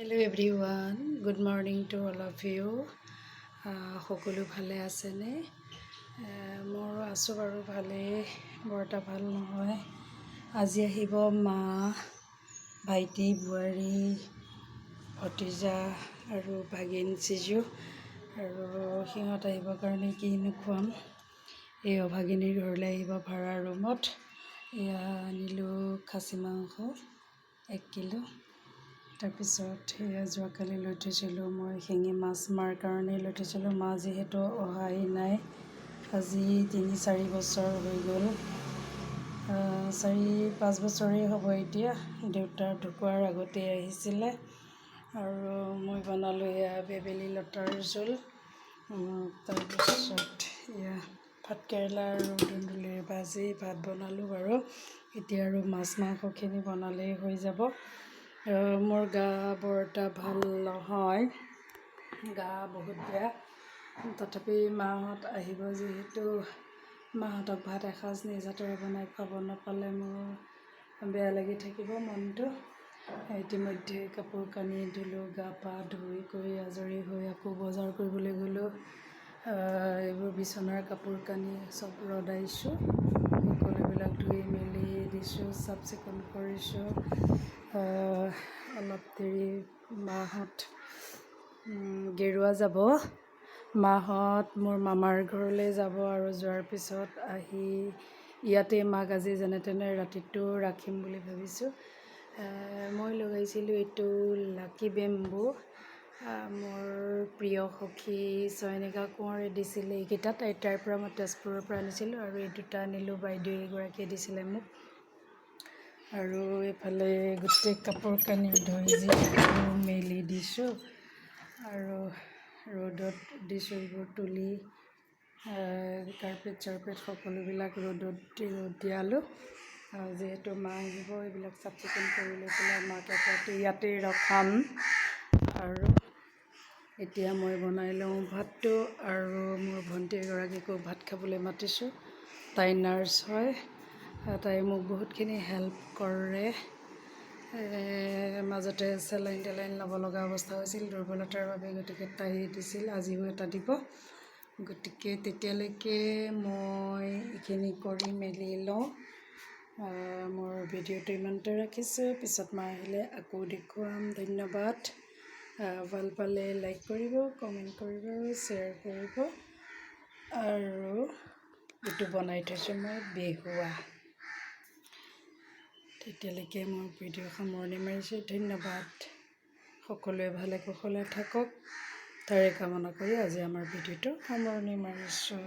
Hello everyone, good morning to all of you. সকলো ভালে আছেনে? মোৰো আছোঁ বাৰু ভালেই, বৰ এটা ভাল নহয়। আজি আহিব মা, ভাইটি, বোৱাৰী, ভতিজা আৰু ভাগিন চিজু। আৰু সিহঁত আহিবৰ কাৰণে কিনো খুৱাম? এই অভাগিনীৰ ঘৰলৈ আহিব ভাড়া ৰুমত। এয়া আনিলোঁ খাচী মাংস 1 কিলো। তাৰপিছত সেয়া যোৱাকালি লৈ থৈছিলোঁ মই শিঙি মাছ, মাৰ কাৰণেই লৈ থৈছিলোঁ। মা যিহেতু অহাই নাই, আজি 3-4 বছৰ হৈ গ'ল, 4-5 বছৰেই হ'ব এতিয়া। দেউতা ঢুকোৱাৰ আগতেই আহিছিলে। আৰু মই বনালোঁ এয়া ভেবেলী লতাৰ জোল। তাৰপিছত এয়া ভাতকেৰেলা আৰু ধুন্দুলিৰ ভাজি, ভাত বনালোঁ বাৰু। এতিয়া আৰু মাছ মাংসখিনি বনালেই হৈ যাব। মোৰ গা বৰ এটা ভাল নহয়, গা বহুত বেয়া। তথাপি মাহঁত আহিব যিহেতু, মাহঁতক ভাত এসাঁজ নিজ হাতেৰে বনাই খুৱাব নাপালে মোৰ বেয়া লাগি থাকিব মনটো। ইতিমধ্যে কাপোৰ কানি ধুলোঁ, গা পা ধুই কৰি আজৰি হৈ আকৌ বজাৰ কৰিবলৈ গ'লোঁ। এইবোৰ বিচনাৰ কাপোৰ কানি চব ৰ'দাইছোঁ, সকলোবিলাক ধুই মেলি দিছোঁ, চাফ চিকুণ কৰিছোঁ। অলপ দেৰি মাহঁত গেৰুৱা যাব। মাহঁত মোৰ মামাৰ ঘৰলৈ যাব আৰু যোৱাৰ পিছত আহি ইয়াতে মাক আজি যেনে তেনে ৰাতিটো ৰাখিম বুলি ভাবিছোঁ। মই লগাইছিলোঁ এইটো লাকি বেম্বু। মোৰ প্ৰিয় সখী চয়নিকা কোঁৱৰে দিছিলে এইকেইটা। তাইৰ পৰা মই তেজপুৰৰ পৰা আনিছিলোঁ। আৰু এই দুটা আনিলোঁ, বাইদেউ এগৰাকীয়ে দিছিলে মোক। আৰু এইফালে গোটেই কাপোৰ কানি ধুই যিহেতু মেলি দিছোঁ আৰু ৰ'দত দিছোঁ এইবোৰ তুলি, কাৰ্পেট চাৰ্পেট সকলোবিলাক ৰ'দত ৰ'দ দিয়ালোঁ। যিহেতু মা আহিব, এইবিলাক চাফ চিকুণ কৰি লৈ পেলাই মাক এক ৰাতি ইয়াতেই ৰখাম। আৰু এতিয়া মই বনাই লওঁ ভাতটো। আৰু মোৰ ভণ্টি এগৰাকীকো ভাত খাবলৈ মাতিছোঁ। তাই নাৰ্ছ হয়, তাই মোক বহুতখিনি হেল্প কৰে। মাজতে চেলাইন টেলাইন ল'ব লগা অৱস্থা হৈছিল দুৰ্বলতাৰ বাবে, গতিকে তাই দিছিল, আজিও এটা দিব। গতিকে তেতিয়ালৈকে মই এইখিনি কৰি মেলি লওঁ। মোৰ ভিডিঅ'টো ইমানতে ৰাখিছোঁ, পিছত মা আহিলে আকৌ দেখুৱাম। ধন্যবাদ। ভাল পালে লাইক কৰিব, কমেণ্ট কৰিব আৰু শ্বেয়াৰ কৰিব। আৰু এইটো বনাই থৈছোঁ মই বেহুৱা। তেতিয়ালৈকে মই ভিডিঅ' সামৰণি মাৰিছোঁ। ধন্যবাদ। সকলোৱে ভালে কুশলে থাকক, তাৰে কামনা কৰি আজি আমাৰ ভিডিঅ'টো সামৰণি মাৰিছোঁ।